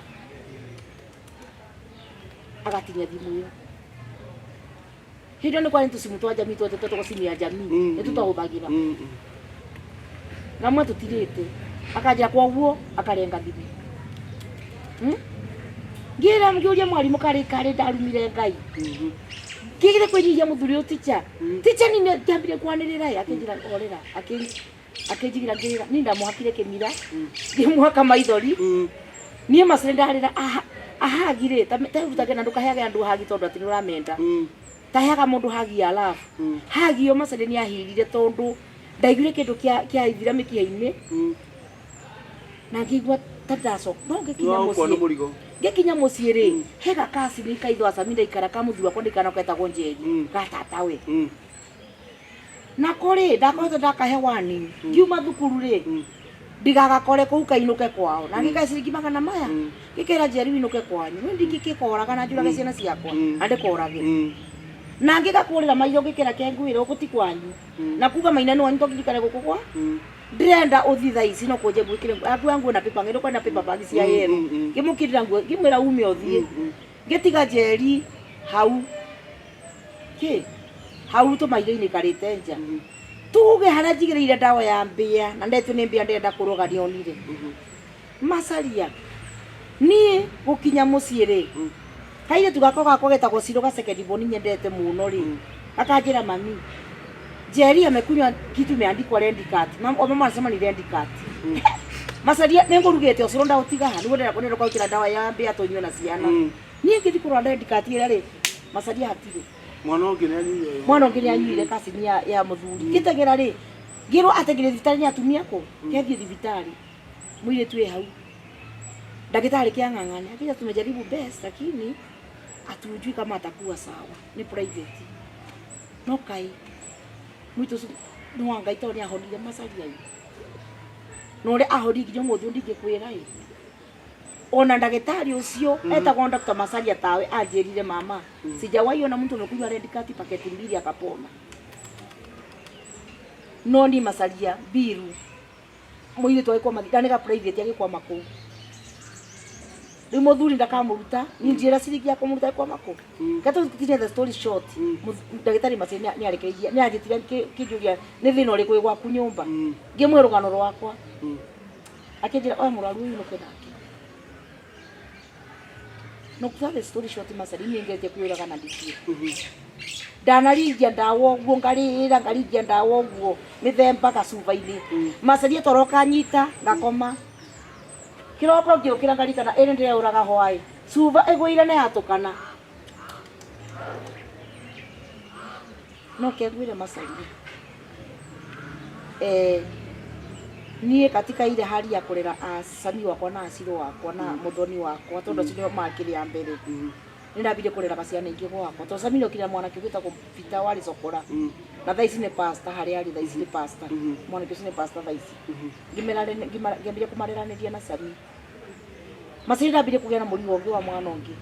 agatinia thimũ ĩyo. Hĩndĩ ĩyo nĩ kwarĩ tũcimũ twa jamii twetwo twetagwo simu ya jamii nĩ tũtahũthagĩra. Ngamwe tũtirĩte akanjĩra koguo akarenga thimũ. Ngĩra ngĩũria mwarimũ karĩ karĩ ndarumire Ngai. Ngĩgire kwĩnyihia mũthuri ũyũ ticha. Ticha ni ngĩambire kwanĩrĩra ĩ akĩnjĩra orĩra akĩnjigĩra ngĩrĩra niĩ ndamũhakire kĩmira ngĩmũhaka maithori. Niĩ macere ndarĩra ahagi rĩ ta na ndũkaheage andũ hagi tondũ atĩ nĩ ũramenda. Taheaga mũndũ hagi ya love. Hagi ĩyo macere nĩ ahirire tondũ ndaiguire kĩndũ kĩa ithira mĩkiha-inĩ na ngĩigua ta ndacoka no ngĩkinya Nĩwagũkua nĩ mũciĩ mũrigo. Ngĩkinya mũciĩ rĩ he gakasi nĩ kaitho acami ndaikara ka mũthuri wakwa ndaikara nako getagwo Njeri ga tatawe. Nako rĩ ndakoretwo ndakahe warning ngiuma thukuru rĩ ndigagakore kũu kainũke kwao na ngĩkahe ciringi magana maya ngĩkera Njeri winũke kwanyu nĩ ndingĩkĩkoraga na njũrage ciana ciakwa na ndĩkorage na ngĩgakũrĩra maitho ngĩkera kengwĩra gũkũ ti kwanyu na kuga maina nĩ wanyu to ngĩikare gũkũ kwa ndĩrenda ũthiĩ thaa ici no kũnje ngwĩkĩre nguo nguo na paper ng'endo kwenda paper bag cia yellow ngĩmũkĩrĩra nguo ngĩmwĩra ume ũthiĩ ngĩtiga Njeri hau kĩ hau tũmahiga-inĩ karĩte nja tuge harĩa njigĩrĩire ndawa ya mbĩa na ndetio nĩ mbĩa ndĩrenda kũroga nĩonire macaria niĩ gũkinya mũciĩ rĩ kairĩtu gakwa gakwa getagwo Ciro ga second born nyendete mũno rĩ akanjĩra mami Njeri amekunywa kitu imeandikwa Rendicat. Mama anasema ni Rendicat. Macaria nĩ ngũrugĩte ũcũrũ ndaũtiga haha nĩguo ndĩrenda ndĩrenda kwĩkĩra ndawa ya mbĩa tũnyue na ciana. Niĩ ngĩthiĩ kũrora Rendicat ĩrĩa rĩ macaria hatirĩ. Mwana ũngĩ nĩ anyuire. Mwana ũngĩ nĩ anyuire kacini ya mũthuri. Ngĩteng'era rĩ ngĩrwo ateng'ere thibitarĩ nĩ atumia kũ kethiĩ thibitarĩ mũirĩtu wĩ hau ndagĩtarĩ kĩang'ang'ane akija tumejaribu best lakini hatujui kama atakuwa sawa ni private no kai mũirĩtu ũcio nĩ wa Ngai tondũ nĩ ahonire macaria ĩ na ũrĩa ahonire nginya ũmũthĩ ũyũ ndingĩkwĩra ĩ ona ndagĩtarĩ ũcio etagwo Dr. Masaria tawe anjĩrire mama sijawahi ona mtu amekunywa red cat paketi mbili akapona no ni Masaria mbiru mũirĩtu agĩkwama na nĩ ga private agĩkwama kũu rĩu mũthuri ndakamũruta niĩ njĩra ciringi ya kũmũruta agĩkwama kũu Gato kinya the story short ndagĩtarĩ Masaria nĩ arekereirie nĩ anjĩtire kĩnjũria nĩ thĩna ũrĩkũ wĩ gwaku nyũmba ngĩmwĩra rũgano rwakwa akĩnjĩra oya mũrwaru ũyũ ũinũke nake no cut the story short Masaria niĩ ngeretie kwĩyũraga na ndikire ndanaringia ndawa ũguo ngarĩra ngaringia ndawa ũguo mĩthemba gacuba-inĩ Masaria toro kanyita ngakoma kĩroko ngĩũkĩra ngarikana ĩrĩ ndĩreũraga hwaĩ cuba ĩgũire na yatũkana no kengwĩre Masaria niĩ katika ile hali ya kũrera acami wakwa na acirũ wakwa na mũthoni wakwa tondũ acio nĩo makĩrĩ a mbere nĩ ndambire kũreraga ciana ingĩ gwakwa tondũ Sami nĩokire na mwanake ũngĩ wĩtagwo Peter warĩ cokora na thaa ici nĩ pastor harĩa arĩ thaa ici nĩ pastor mwanake ũcio nĩ pastor thaa ici ngĩambĩrĩria kũmareranĩria na Sami Masaria ndambire kũgĩa na mũrigo ũngĩ wa mwana ũngĩ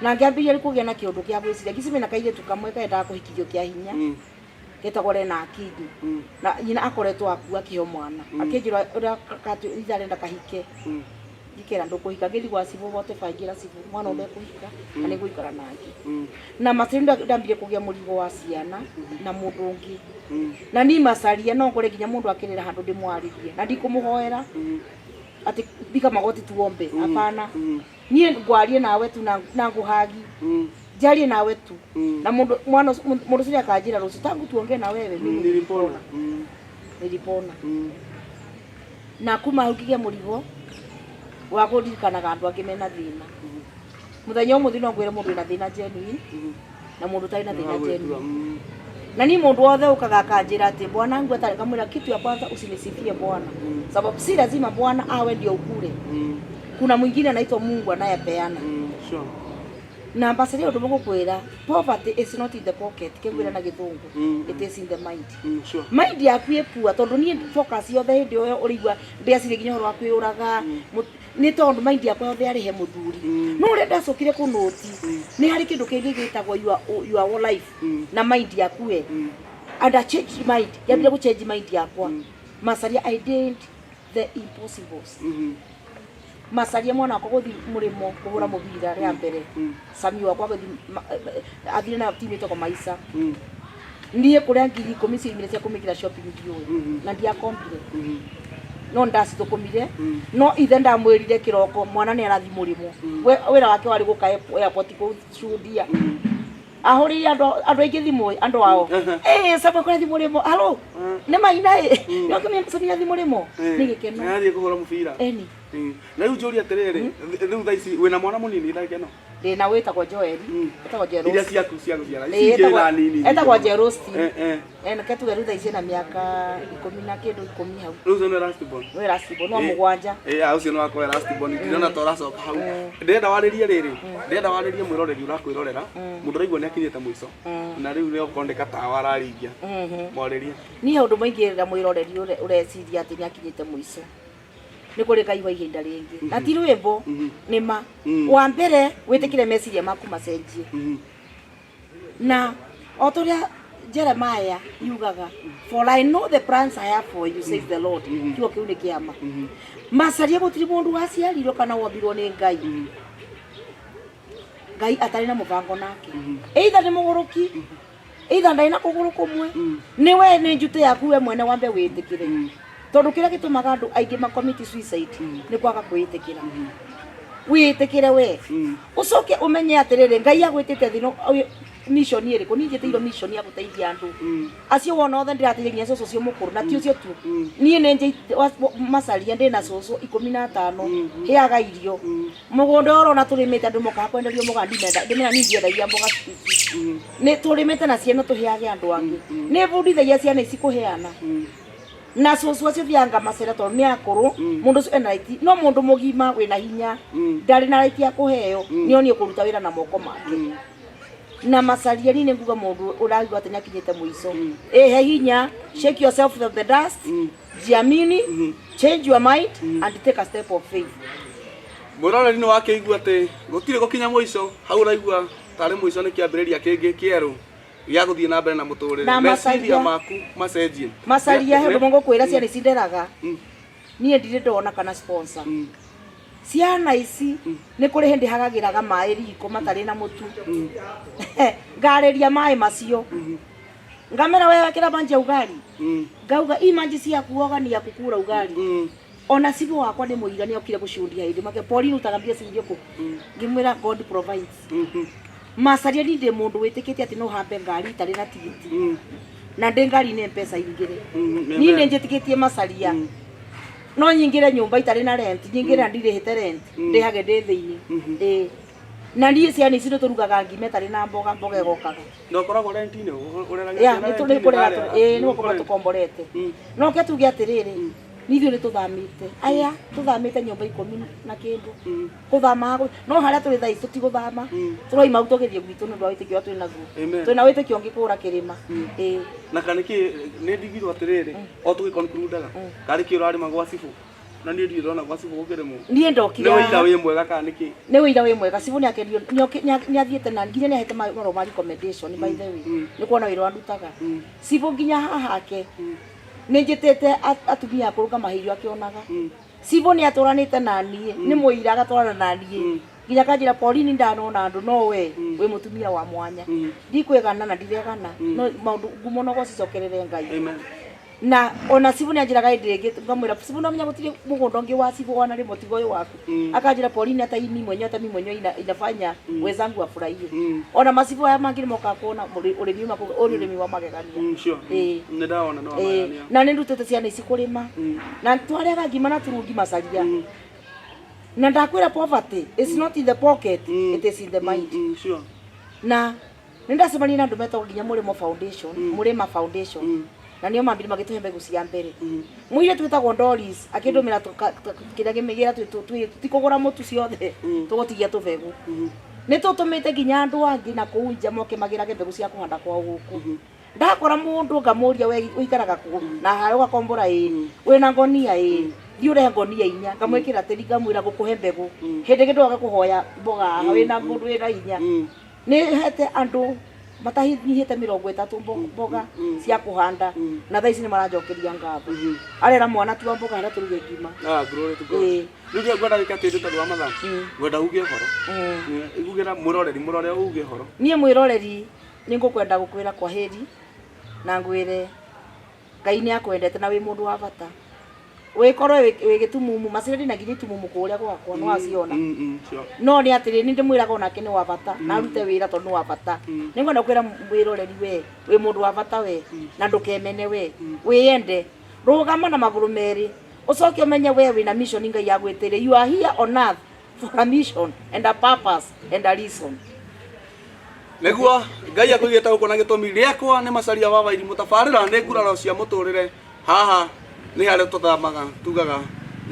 na ngĩambĩrĩria rĩu kũgĩa na kĩũndũ kĩa gwĩciria ngĩcemania na kairĩtu kamwe kaendaga kũhikithio kĩa hinya getagwo Lena Akindi na nyina akoretwo akua akĩheo mwana akĩnjĩra ũrĩa ithe arenda kahike ngĩkera ndũkũhika ngĩthiĩ gwa cibũ bote ngĩra cibũ mwana ũyũ ndekũhika na nĩngũikara nake na Masaria ndambire kũgĩa mũrigo wa ciana na mũndũ ũngĩ na niĩ Masaria no ngore nginya mũndũ akĩrĩra handũ ndĩmwarĩrie na ndikũmũhoera atĩ piga magoti tuombe hapana niĩ ngwarie nawe tu na ngũhagi njarie nawe tu na mũndũ mwana mũndũ ũcio nĩakanjĩra rũciũ tangu tuongee na wewe mimi Nilipona. Nilipona na kuma hau ngĩgĩa mũrigo wa kũririkanaga andũ angĩ mena thĩna mũthenya ũmũthĩ no ngwĩre mũndũ wĩna thĩna genuine na mũndũ ũtarĩ na thĩna genuine na ni mũndũ wothe ũkaga akanjĩra atĩ bwana wangu atarĩ ngamwĩra kitu ya kwanza usinisifie bwana sababu si lazima bwana awe ndio ukule kuna mwingine anaitwa Mungu anayepeana. Sure. Na mbacaria undu mugukwira, poverty is not in the pocket, kĩngwĩra na gĩthũngũ, it is in the mind. Sure. Mind yaku ĩkua, tondũ niĩ focus yothe hĩndĩ ĩyo ũrĩigua ndĩacirie nginya ũhoro wa kwĩyũraga, nĩ tondũ mind yakwa yothe yarĩ he mũthuri. No ũrĩa ndacokire kũnũti, nĩ harĩ kĩndũ kĩngĩ gĩtagwo your life na mind yaku we. And I changed mind, ngĩambia gũ change mind yakwa. Macaria, I did the impossibles. Macaria mwana wakwa gũthiĩ mũrĩmo kũhũra mũbira rĩa mbere. Sami wakwa gũthiĩ athire na timu ĩtagwo Maisa. Niĩ kũrĩa 10,000 ciaumire cia kũmĩkĩra shopping ndiũĩ, na ndiakombire, no ndacithũkũmire. No ithe ndamwĩrire kĩroko mwana nĩ arathiĩ mũrĩmo. Wĩra wake warĩ gũka airport kũcundia. Ahũrĩire andũ aingĩ thimũ, andũ ao, ĩ Samuel kũrathiĩ mũrĩmo, halo, nĩ maina ĩ nĩokĩmenya Samuel athiĩ mũrĩmo nĩ gĩkeno. Nĩathiĩ kũhũra mũbira. Eni. Na rĩu njũrie atĩrĩrĩ, rĩu thaa ici wĩna mwana mũnini ndagĩka ĩno? Ndĩna, wĩtagwo Joel, etagwo Joel. Iria ciaku cia gũciara, ici ingĩ na nini? Etagwo Jerostin. Eh. Ke tuge rĩu thaa ici ena mĩaka 10 na kĩndũ, 10 hau. Rĩu ũcio nĩ last born? Nĩwe last born, no 7. Ĩ, ũcio nĩ wakwa last born, ndirona ta ũracoka hau. Ndĩrenda warĩrie rĩrĩ, ndĩrenda warĩrie mwĩroreri ũrakwĩrorera, mũndũ ũraigua nĩ akinyĩte mũico na rĩu nĩ okorwo nĩ gatawa araringia, mwarĩrie. Niĩ ũndũ mũingĩrĩra mwĩroreri ũreciria atĩ nĩ akinyĩte mũico, nĩ kũrĩ Ngai wa ihinda rĩngĩ, na ti rwĩmbo, nĩ ma. Wa mbere, wĩtĩkĩre meciria maku macenjie, na o ta ũrĩa Jeremiah yugaga, "For I know the plans I have for you, says the Lord." Kiugo kĩu nĩ kĩama. Macaria, gũtirĩ mũndũ waciarirwo kana wombirwo nĩ Ngai, Ngai atarĩ na mũbango nake. Either nĩ mũgũrũki, either ndarĩ na kũgũrũ kũmwe, nĩ we nĩ njutĩ yaku we mwene wambe wĩtĩkĩre, tondũ kĩrĩa gĩtũmaga andũ aingĩ ma commit suicide nĩ kwaga kwĩĩtĩkĩra. Wĩĩtĩkĩre we, ũcoke ũmenye atĩrĩrĩ, Ngai agwĩtĩte thĩ no mission ĩrĩkũ. Niĩ njĩtĩirwo mission ya gũteithia andũ acio wona othe ndĩrateithia, nginya cũcũ ũcio mũkũrũ, na ti ũcio tu. Niĩ nĩ macaria ndĩna cũcũ 15 heaga irio. Mũgũnda ũyũ ũrona tũrĩmĩte, andũ mokaga kwenderio mboga, ndimenda ndĩmera niĩ ndiendagia mboga ici. Nĩ tũrĩmĩte na ciana tũheage andũ angĩ. Nĩ bundithagia ciana ici kũheana, na cũcũ acio thiaga ngamacera tondũ nĩ akũrũ. Mũndũ ũcio ena right, no mũndũ mũgima wĩna hinya ndarĩ na right ya kũheo, nĩ onio kũruta wĩra na moko make. Na macaria, niĩ nĩ nguga mũndũ ũraigua atĩ nĩ akinyĩte mũico, ĩhe hinya, shake yourself from the dust, jiamini, change your mind and take a step of faith. Mwĩroreri nĩ wakĩigua atĩ gũtirĩ gũkinya mũico. Hau ũraigua tarĩ mũico nĩ kĩambĩrĩria kĩngĩ kĩerũ gĩa gũthiĩ na mbere na mũtũrĩre. Na meciria macaria- maku macenjie. Macaria, he ũndũ mũgũkwĩra, ciana ici nderaga, niĩ ndirĩ ndona kana sponsor. Ciana ici nĩ kũrĩ hĩndĩ hagagĩraga maĩ riko matarĩ na mũtu, ngarĩria maĩ macio, ngamera we wekĩra manji ya ugali, ngauga i manji cia kuoga ni ya kukura ugali. Ona cibũ wakwa nĩ mũira, nĩ okire gũcundia hĩndĩ make Pauline utaga mbia ciirio kũ, ngĩmwĩra God provides. Macaria, ni ndĩ mũndũ wĩtĩkĩtie atĩ no hambe ngari itarĩ na tigiti, na ndĩ ngari-inĩ mpesa ingĩre. Niĩ nĩ njĩtĩkĩtie, macaria, no nyingĩre nyũmba itarĩ na rent, nyingĩre na ndirĩhĩte rent, ndĩhage ndĩ thĩinĩ. Ĩĩ, na niĩ ciana ici nĩ tũrugaga ngima ĩtarĩ na mboga, mboga ĩgokaga. Na ũkoragwo rent-inĩ, ũreraga Ya ciana nĩ tũrĩ rent-inĩ kũrera harĩa? Ĩĩ, nĩ gũkorwo tũkomborete. No ke tuge atĩrĩrĩ, nithuĩ nĩ tũthamĩte, aya tũthamĩte nyũmba 10 na kĩndũ kũthama no harĩa tũrĩ thaa ici tũtigũthama. Tũroima hau tũgĩthiĩ gwitũ nĩ ũndũ wa wĩtĩkio ũrĩa twĩ naguo. Amen. Twĩna wĩtĩkio ũngĩkũra kĩrĩma, ĩĩ. Na kana kĩ nĩ ndigirwo atĩrĩrĩ, o tũgĩ concludaga, karĩ kĩ ũrarĩma gwa cibũ, na niĩ ndirĩ ndona gwa cibũ gũkĩrĩmwo. Niĩ ndokire Nĩ ũira haha. wĩ mwega kana nĩ kĩ? Nĩ ũira wĩ mwega. Cibũ nĩ athiĩte na nginya nĩ ahete marũa ma recommendation, by the way, nĩ kuona wĩra andutaga cibũ nginya haha hake. Nĩ njĩtĩte atumia akũrũ ngamahe irio akĩonaga. Cibũ nĩ atũranĩte na niĩ, nĩ mũira, agatwarana na niĩ nginya kanjĩra, "Pauline, ndanona andũ no we wĩ mũtumia wa mwanya." Ndikwĩgana na ndiregana, no maũndũ ngumo no gwacicokerere Ngai. Amen. Na ona cibũ nĩ anjĩraga hĩndĩ ĩngĩ, ngamwĩra, "Cibũ, no menya gũtirĩ mũgũnda ũngĩ wa cibũ wana rĩmwe tiga ũyũ waku?" Akanjĩra, "Pauline, hata hii mimi mwenyewe, hata mimi mwenyewe inafanya wenzangu afurahie." Ona macibũ aya mangĩ nĩ mokaga kuona ũrĩmi ũyũ, ũyũ nĩ ũrĩmi wa magegania. Sure. Ĩĩ. Nĩ ndawona nĩ wa Ĩĩ, magegania. Na nĩ ndutĩte ciana ici kũrĩma, na twarĩaga ngima na turungi, macaria. Na ndakwĩra, poverty is not in the pocket, it is in the mind. Sure. Na nĩ ndacemania na andũ metagwo nginya Mũrĩmo Foundation, Mũrĩma Foundation, na nĩo mambire magĩtũhe mbegũ cia mbere. Mũirĩtu wĩtagwo Doris akĩndũmĩra kĩrĩa gĩmĩgĩra, tũtikũgũra mũtu ciothe, tũgũtigia tũbegũ. Nĩ tũtũmĩte nginya andũ angĩ na kũu nja moke magĩrage mbegũ cia kũhanda kwao gũkũ. Ndakora mũndũ ngamũria, we ũikaraga kũ na harĩa ũgakombora? Ĩ wĩna ngonia? Ĩ thiĩ ũrehe ngonia inya. Ngamwĩkĩra tĩri, ngamwĩra gũkũhe mbegũ. Hĩndĩ ĩngĩ ndũgage kũhoya mboga haha wĩna mũndũ wĩna hinya. Nĩ hete andũ matanyihĩte 30 mboga cia kũhanda, na thaa ici nĩ maranjokeria ngatho. Arera mwana tua mboga harĩa tũruge ngima. Ah, glory to God. Rĩu ndiĩ ngwenda wĩke atĩ tondũ wa mathaa, ngwenda uge ũhoro. Ugĩra mwĩroreri, mũrore uge ũhoro. Niĩ mwĩroreri nĩ ngũkwenda gũkwĩra kwa heri na ngwĩre Ngai nĩ akwendete na wĩ mũndũ wa bata. Wĩkorwo wĩ gĩtumumu macireri na nginya itumumu kũrĩa gwakwa no aciona. No nĩ atĩrĩ, nĩ ndĩmwĩraga onake nĩ wa bata na arute wĩra tondũ nĩ wa bata. Nĩ ngwenda kwĩra mwĩroreri, we wĩ mũndũ wa bata we, na ndũkemene, we wĩyende, rũgama na magũrũ merĩ, ũcoke ũmenye we wĩna mission Ngai agwĩtĩire. You are here on earth for a mission and a purpose and a reason. Nĩguo Ngai akũigĩte gũkũ na gĩtũmi. Rĩakwa nĩ Macaria wa Wairimũ. Tabarĩra nĩ nguraro cia mũtũrĩre. Haha nĩ harĩa tũthamaga, tugaga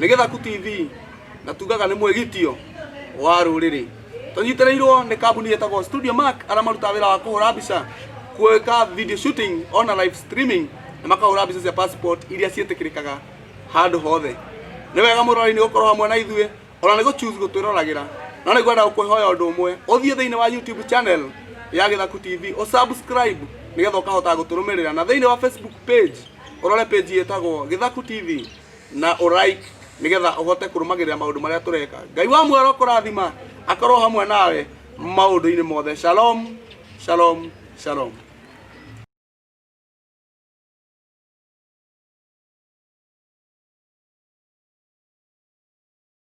nĩ Gĩthaku TV na tugaga nĩ mwĩgitio wa rũrĩrĩ. Tũnyitĩrĩirwo nĩ kambuni ĩtagwo Studio Mark, arĩa marutaga wĩra wa kũhũra mbica, gwĩka video shooting ona live streaming, na makahũra mbica cia passport iria ciĩtĩkĩrĩkaga handũ hothe. Nĩ wega mũrori nĩ gũkorwo hamwe na ithuĩ, ona nĩ gũ-choose gũtwĩroragĩra. No nĩ ngwenda gũkwĩhoya ũndũ ũmwe, ũthiĩ thĩinĩ wa YouTube channel ya Gĩthaku TV, ũsubscribe nĩgetha ũkahota gũtũrũmĩrĩra, na thĩinĩ wa Facebook page ũrore page ĩtagwo Gĩthaku TV na ũlike nĩgetha ũhote kũrũmagĩrĩra maũndũ marĩa tũreka. Ngai wa muoyo kũrathima, akorwo hamwe nawe maũndũ-inĩ mothe. Shalom, shalom, shalom.